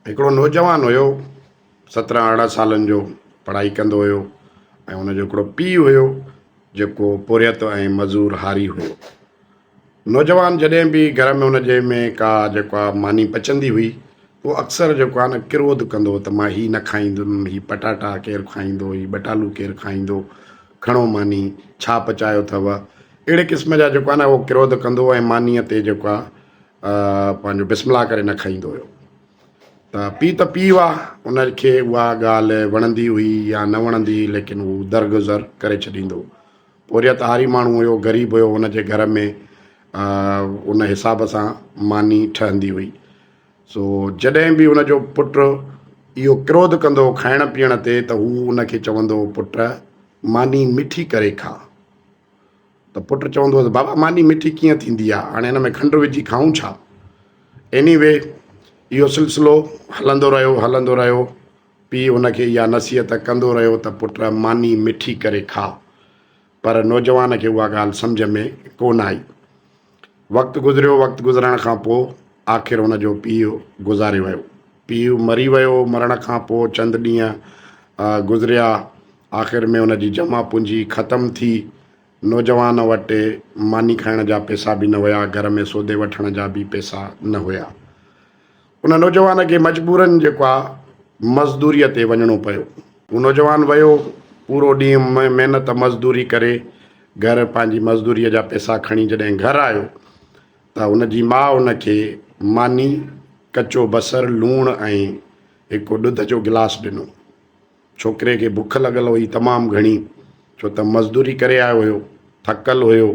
هڪڙو نوجوان هيو 17 18 سالن جو پڙهائي ڪندو هيو ۽ ان جو هڪڙو پيء هيو جيڪو پورهيت ۽ مزور هاري هيو. نوجوان جڏهن به گهر ۾ ان جي ۾ ڪا جيڪو آ ماني پچندي هئي اهو اڪثر جيڪو آ نه ڪروڌ ڪندو هو ته مان هي نه کائيندم هي پٽاٽا ڪير کائيندو هي ٻٽالو ڪير کائيندو کڻو ماني ڇا پچايو اٿو اهڙي قسم جا جيڪو آ نه اهو ڪروڌ ڪندو هو ۽ مانيء تي جيڪو آ پنهنجو بسم الله ڪري نه کائيندو هيو ته پيء ته پيء آ ان کي اها ڳالهه وڻندي هئي يا نه وڻندي هئي ليڪن هو درگذر ڪري ڇڏيندو هو. پورهيت هاري ماڻهو هيو، غريب هيو، هن جي گهر ۾ ان حساب سان ماني ٺهندي هئي. سو جڏهن به هن جو پٽ اهو ڪروڌ ڪندو هو کائڻ پيئڻ تي ته هو ان کي چوندو هو پٽ ماني مٺي ڪري کاء. ته پٽ چوندو هوس بابا ماني مٺي ڪيئن ٿيندي آهي، هاڻي هن ۾ کنڊ وجهي کائون ڇا؟ ايني وي اهو سلسلو هلندو رهيو هلندو رهيو. پيء هن کي اها نصيحت ڪندو رهيو ته پٽ ماني مٺي ڪري کاء. پر نوجوان کي اها ڳالهه سمجهه ۾ ڪو نه آئي. وقت گذريو، وقت گذرڻ کان پوء آخر هن جو پيء گذاري ويو. پيء مري ويو، مرڻ کان پوء چند ڏينهن گذريا، آخر ۾ هن جي جمع پونجي ختم ٿي. نوجوان وٽ ماني کائڻ جا پئسا به نه هيا، گهر ۾ سودي وٺڻ جا به پئسا نه هيا. ان نوجوان کي مجبورن جيڪو آ مزدوريء تي وڃڻو پيو. هو نوجوان ويو، پورو ڏينهن محنت مزدوري ڪري گهر پنهنجي مزدوريء جا پئسا کڻي جڏهن گهر آيو ته هن جي ماء هن کي ماني، ڪچو بصر، لوڻ ۽ هڪ ڏڌ جو گلاس ڏنو. ڇوڪري کي بک لڳل هئي تمام گهڻي، ڇو ته مزدوري ڪري آيو هيو، ٿڪل هيو.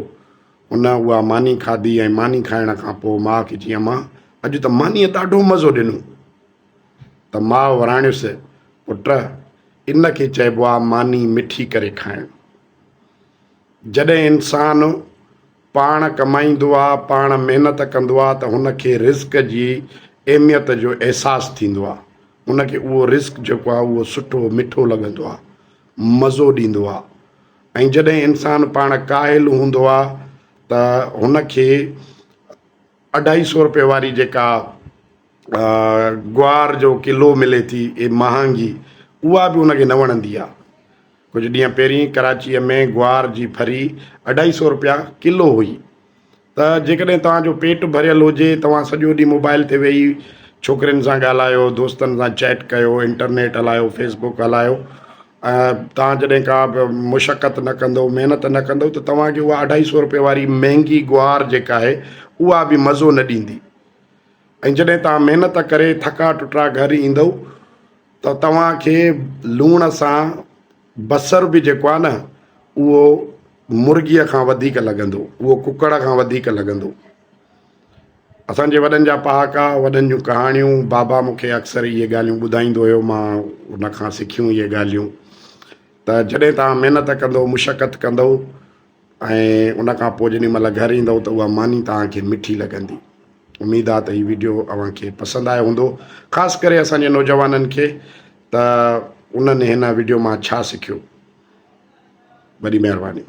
هن اها ماني کاڌي ۽ ماني کائڻ کان پوء ماء کي چيائين، امان، اڄ ته مانيء ڏاڍو مزو ڏنو. ته ماء وراڻيس، پٽ، ان کي چئبو آهي ماني مٺي ڪري کائڻ. جڏهن انسان پاڻ ڪمائيندو آ، پاڻ محنت ڪندو آ ته هن کي رزق جي اهميت جو احساس ٿيندو آ. هن کي اهو رزق جيڪو آ اهو سٺو مٺو لڳندو آ، مزو ڏيندو آ ۽ جڏهن انسان پاڻ ڪاهل هوندو آ ته هن کي اڍائي سو روپئي واري جيڪا گوار جو ڪلو ملي ٿي اي مهانگي اها به هن کي نه وڻندي آ. ڪجهه ڏينهن پهرين ڪراچيء ۾ گوار جي ڦري اڍائي سو روپيا ڪلو هئي ته جيڪڏهن توهان جو پيٽ ڀريل هجي توهان سڄو ڏينهن موبائل تي ويهي ڇوڪرين سان ڳالهايو دوستن سان چيٽ ڪيو انٽرنيٽ هلايو فيس بڪ هلايو توهان جڏهن ڪا به مشقت نه ڪندو محنت نه ڪندو ته توهان کي اها اڍائي سو روپئي واري مهنگي گوار جيڪا آهي اها به مزو نه ڏيندي ۽ جڏهن توهان محنت ڪري ٿڪا ٽٽا گهر ايندو ته توهان کي لوڻ سان بصر به جيڪو آهي نه اهو مرغيء کان وڌيڪ لڳندو، اهو ڪڪڙ کان وڌيڪ لڳندو. اسان جي وڏن جا پهاڪا، وڏن جون ڪهاڻيون، بابا مون کي اڪثر اهي ڳالهيون ٻڌائيندو هيو، مان ان کان سکيون اهي ڳالهيون ته جڏهن توهان محنت ڪندو، مشقت ڪندو ۽ ان کان پوء جيڏي مهل گهر ايندؤ ته اها ماني توهان کي مٺي لڳندي. اميد آ ته هي ويڊيو اوهان کي پسند آيو هوندو خاص ڪري اسان جي نوجوانن کي ته انهن هن ويڊيو مان ڇا سکيو. وڏي مهرباني.